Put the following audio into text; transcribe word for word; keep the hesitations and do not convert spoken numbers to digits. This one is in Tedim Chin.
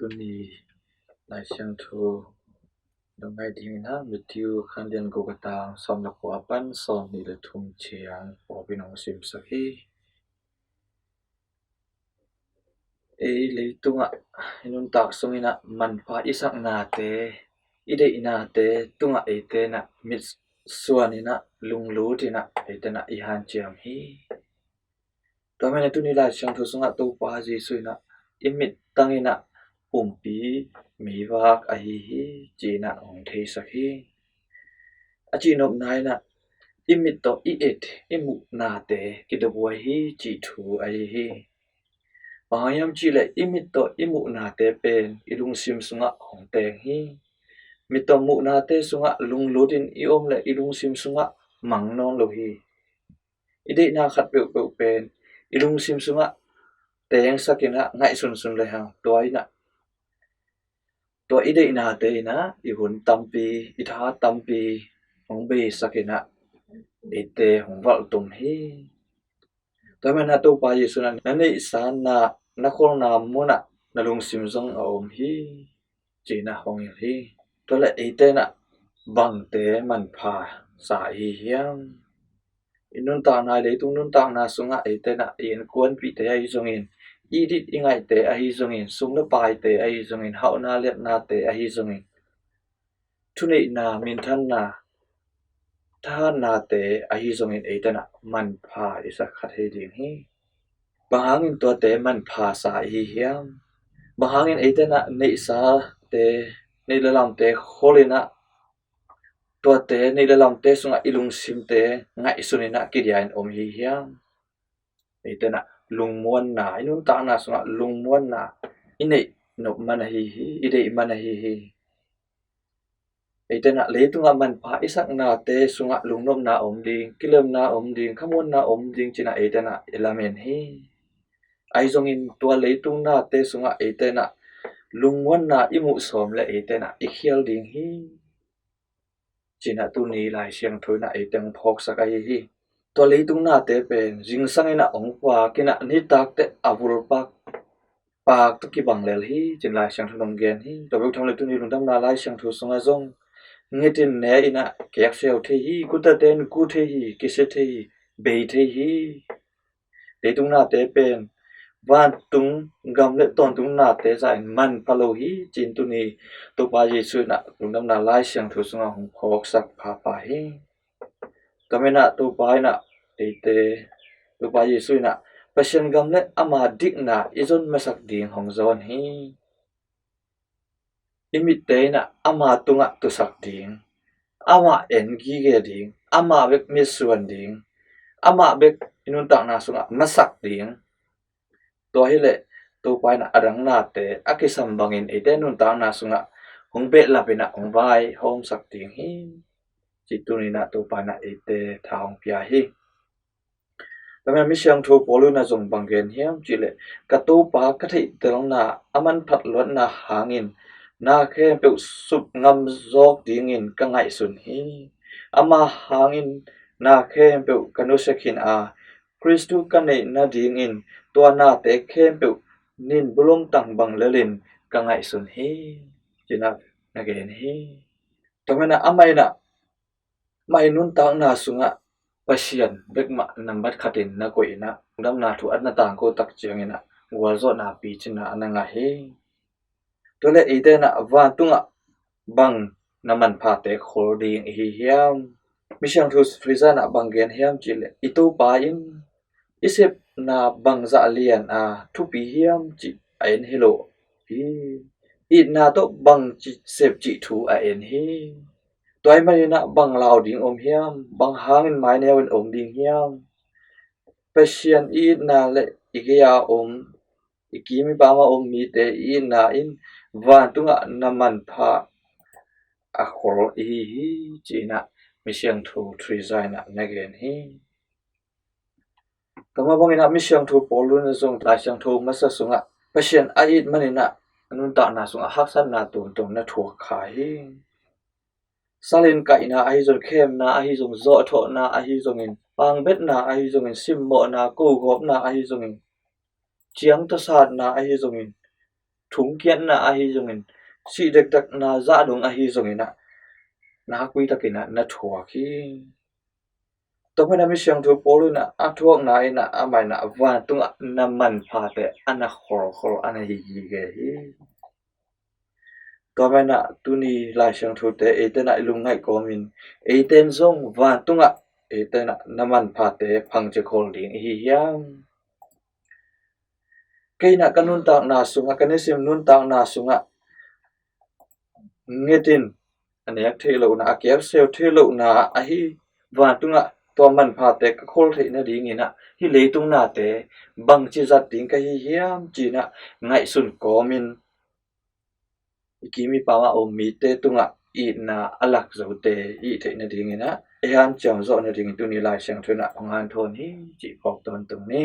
Tuni Lai Siangtho dong ngai dingin ah Matthew khanlian guk a tang sawm le kua pan sawm nih le thum ciang pawlpi nong simsak hi. Ei leitungah i nuntak sungin ah manpha i saknate, i deihnate tungah eite in ah mitsuan in ah lunglut in ah eite in ah i hanciam hi. Tua manin ah tuni Lai Siangtho sungah Topa Jesuh in ah i mittang in ah pumpi meivak ahi hi ci-in ah hong theisak hi. A cihnopna in ah i mit tawh i et i muhnate kidobuai hi cih thu ahi hi. Bang hang hiam cihleh i mit tawh i muhnate pen i lungsim sungah hong teng hi. Mit tawh muhnate sungah lunglut in i om leh i lungsim sungah mang nawn lo hi. I deihna khat peuhpeuh pen i lungsim sungah tengsak in ah ngaihsunsun le hang tua in ah tua i deihnate in ah i hun tampi, i tha tampi hong beisak in ah eite hong valhtum hi. Tua manin ah Topa Jesuh in ah na neihsa na, na kholna munah na lungsim zong a om hi ci-in ah hong hilh hi. Tua leh eite in ah bangte manpha sa i hi hiam? I nuntakna, i leitung nuntakna sungah eite in ah i innkuanpihte ahi zongin, i dit i ngaihte ahi zongin, sum le paite ahi zongin, hauhna liatnate ahi zongin, thuneihna, minthanna, thahatnate ahi zongin eite in ah manpha i sak kha thei ding hi. Bang hangin tuate manpha sa i hi hiam? Bang hangin eite in ah neihsate, neih le lamte khol in ah tuate, neih le lamte sungah i lungsimte ngaihsun in ah kidia in om i hi hiam? Eite in ah lungmuanna, i nuntakna sungah lungmuanna i neih nop man ahi hi, i deih man ahi hi. Eite in ah leitungah manpha i saknate sungah lungnopna om ding, kilemna om ding, khamuanna om ding ci-in ah eite in ah i lamen hi. Ahi zongin tua leitung nate sungah eite in ah lungmuanna i muh sawm leh eite in ah i khial ding hi ci-in ah tuni Lai Siangtho in ah eite hong phawksak ahi hi. Tua leitung nate pen zingsang in ah hong vak in ah nitak teh a vul pak, pak tawh kibang lel hi ci-in Lai Siangtho in hong gen hi. Tua bek tham leh tuni Lungdamna Lai Siangtho sungah zong nget in ne in ah keeksiau thei hi, gutate in gu thei hi, kisia thei hi, bei thei hi. Leitung nate pen vantung gam le tawntung nate zah in manpha lo hi ci-in tuni Topa Jesuh in ah Lungdamna Lai Siangtho sungah hong phawksak phapha hi. Tua manin ah Topa in ah eite, Topa Jesuh in ah Pasian gam le ama dikna i zon masak ding hong zawn hi. I mitte in ah ama tungah tusak ding, amah en gige ding, amah bek mitsuan ding, amah bek i nuntakna sungah masak ding. Tua hileh Topa in ah a dang nate a kisam bangin eite nuntakna sungah hong behlap in ah hong vaihawmsak ding hi ci-in tuni in ah Topa in ah eite tha hong pia hi. Tua manin ah Misiangtho Paul in ah zong bang gen hiam cihleh, ka Topa ka theihtelna a manphat luatna hangin na khempeuh sup ngam zawk dingin ka ngaihsun hi. Ama hangin na khempeuh ka nusia khin a, Khristu ka neih nadingin tua nate khempeuh nin bulom tang bang lelin ka ngaihsun hi ci-in ah na gen hi. Tua manin ah amah in ah amah i nuntakna sungah Pasian bek mah nambat khatin na koih in ah, Lungdamna thu a na tangko tak ciangin ah gualzawhna, picinna a na ngah hi. Tua leh eite in ah vantungah bang na manphate khol ding i hi hiam? Misiangtho Teresa in ah bang gen hiam cihleh, i Topa in i sepna bangzah lian a thupi hiam cih a en hi lo hi. Itna tawh bangci sep cih thu a en hi. Tua ahih manin ah bang lau ding om hiam? Bang hangin maineu in om ding hiam? Pasian i itna le i gei-a om, i kim i pam a om mite i itna in vantungah na manpha a khol i hi hi ci-in ah Misiangtho Teresa in ah na gen hi. Tua mah bangin ah Misiangtho Paul in ah zong Lai Siangtho masa sungah Pasian a it manin ah a nuntakna sungah haksatna tuamtuam na thuak kha hi. Salin kaihna ahi zong, khemna ahi zong, zawhthawhna ahi zongin, pangbetna ahi zongin, simmawhna, kogawpna ahi zongin, ciangtawsatna ahi zongin, thungkiatna ahi zongin, sih dekdekna zah dong ahi zongin ah, nakpi takin ah na thuak hi. Tua manin ah Misiangtho Paul in ah a thuakna in ah amah in ah vantungah na manphate a na kholkhol a na hi hi ve hi. Tua manin ah tuni Lai Siangthote eite in ah i lungngaih kawmin, eite in zong vantungah eite in ah na manphate phangci khol ding i hi hiam? Kei in ah ka nuntakna sungah, ka nisim nuntakna sungah ngetin a nek theih lohna, a kiakseu theih lohna ahi vantungah tua manphate ka khol theih nadingin ah hih leitung nate bangci zat ding ka hi hiam ci-in ah ngaihsun kawmin, i kim i pam a om mite tungah itna a lak zote i theih nadingin ah ei hanciam zawh nadingin tuni Lai Siangtho in ah hong hanthawn hi cih phawk tawntung ni.